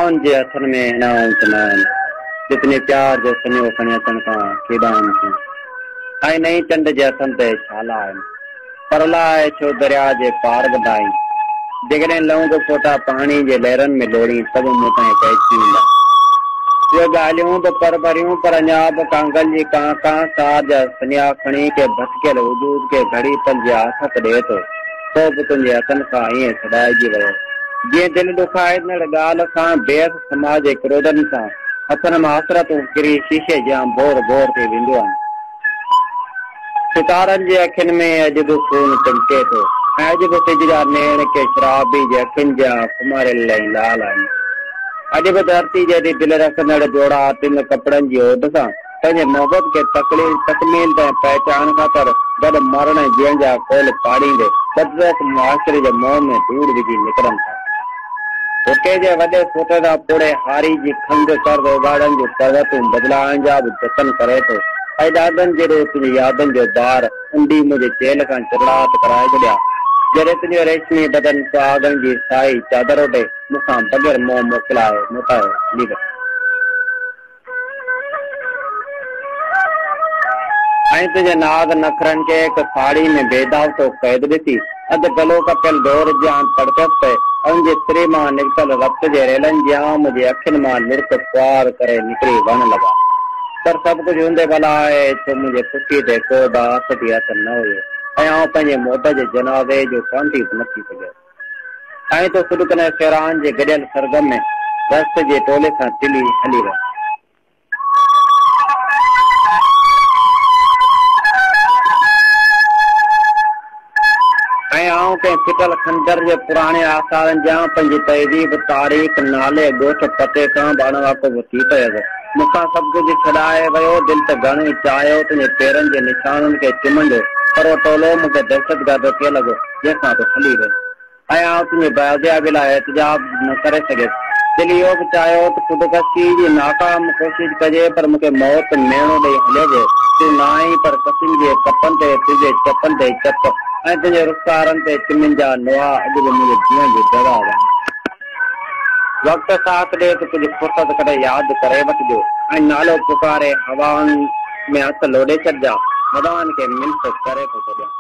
هوائن جي هٿن ۾ هنائون ته ناهن، جو تنهنجي پيار جو سنيهو کڻي اچڻ کان ڪيڏانهن ٿيون ۽ نه ئي چنڊ جي هٿن تي ڇالا آهن. پر الاء ڇو درياء جي پار به ناهين. جيڪڏهن لونگ ڦوٽا پاڻي جي لهرن ۾ لوڙهين ته به مون تائين پهچي ويندا. اهي ڳالهيون به پرڀريون پر اڃا به ڪانگل جي ڪان ڪان سار جا سنيها کڻي ڪنهن ڀٽڪيل وجود کي گهڙي پل جي آٿت ڏئي ٿو. سو به تنهنجي هٿن کان ائين ڇڏائجي ويو، جيئن دل ڏکائيندڙ ڳالهه کان بيحس سماج جي ڪروڌن سان هٿن مان حسرتون ڪري شيشي جيان ڀور ڀور ٿي وينديون آهن. ستارن جي اکين ۾ اڄ به خون چمڪي ٿو ۽ اڄ به سج جا نيڻ ڪنهن شرابي جي اکين جيان خماريل ۽ لال آهن. اڄ به ڌرتي جيڏي دل رکندڙ جوڙا تن ڪپڙن جي اوڍ سان پنهنجي محبت کي تڪميل تائين پهچائڻ خاطر گڏ مرڻ ۽ جيئڻ جا قول پاڙيندي بدذوق معاشري جي منهن ۾ ڌوڙ وجهي نڪرن ٿا. حقي جي وڏي سوٽي سان پوڙهي هاري جي کنگهه قرض اوڳاڙڻ جون ڪروتون بدلائڻ جا به جتن ڪري ٿو ۽ ڏاڏن جيڏو تنهنجي يادن جو بار انڊي منهنجي چيلهه کان چرڙات ڪرائي ڇڏيا. جڏهن تنهنجو ريشمي بدن سهاڳڻ جي سائي چادر اوڍي مون کان بغير منهن موڪلائي موٽايو هلي وئين. ۽ تنهنجي ناز نخرن کي هڪ ساڙهي ۾ بي دعوتو قيد ڏسي، اڌ گلو ڪپيل ڍور جيان تڙپيس پئي ۽ ان جي تري مان نڪتل رت جي ريلن جيان منهنجي اکين مان لڙڪ ڦوهار ڪري نڪري وهڻ لڳا. پر سڀ ڪجهه هوندي ڀلا آهي ڇو منهنجي پڦيء تي ڪو به آٿتي هٿ نه هيو ۽ آئون پنهنجي محبت جي جنازي جو ڪانڌي به نه ٿي سگهيس. ۽ تون سڏڪن ۽ سيراهن جي گڏيل سرگم ۾ رقص جي ٽولي سان ٽلي هلي وئين. ۽ آئون ڪنهن ڦٽل کنڊر جي پراڻي آثارن جيان پنهنجي تهذيب، تاريخ، نالي، ڳوٺ، پتي کان به اڻواقف ٿي پيس. مون کان سڀ ڪجهه ڇڏائي ويو. دل ته گهڻو ئي چاهيو تنهنجي پيرن جي نشانن کي چمڻ جو، پر اهو ٽولو مون کي دهشتگرد ٿي لڳو. جنهن سان تون هلي وئين ۽ آئون تنهنجي بازيابي لاء احتجاج نه ڪري سگهيس. دل اهو به چاهيو ته خودڪشي جي ناڪام ڪوشش ڪجي پر مون کي موت ميڻو ڏئي هليو ويو. تون نه آئين پر قسم جي ڪپن تي تنهنجي چپن تي چپ ۽ تنهنجي رخسارن تي چمين جا نوحا اڄ به منهنجي جيئڻ جي دوا آهن. وقت ساٿ ڏي ته ڪجهه فرصت ڪڍي ياد ڪري وٺجو ۽ نالو پڪاري هوائن ۾ هٿ لوڏي ڇڏجان. هوائن کي منٿ ڪري ٿو ڇڏيان.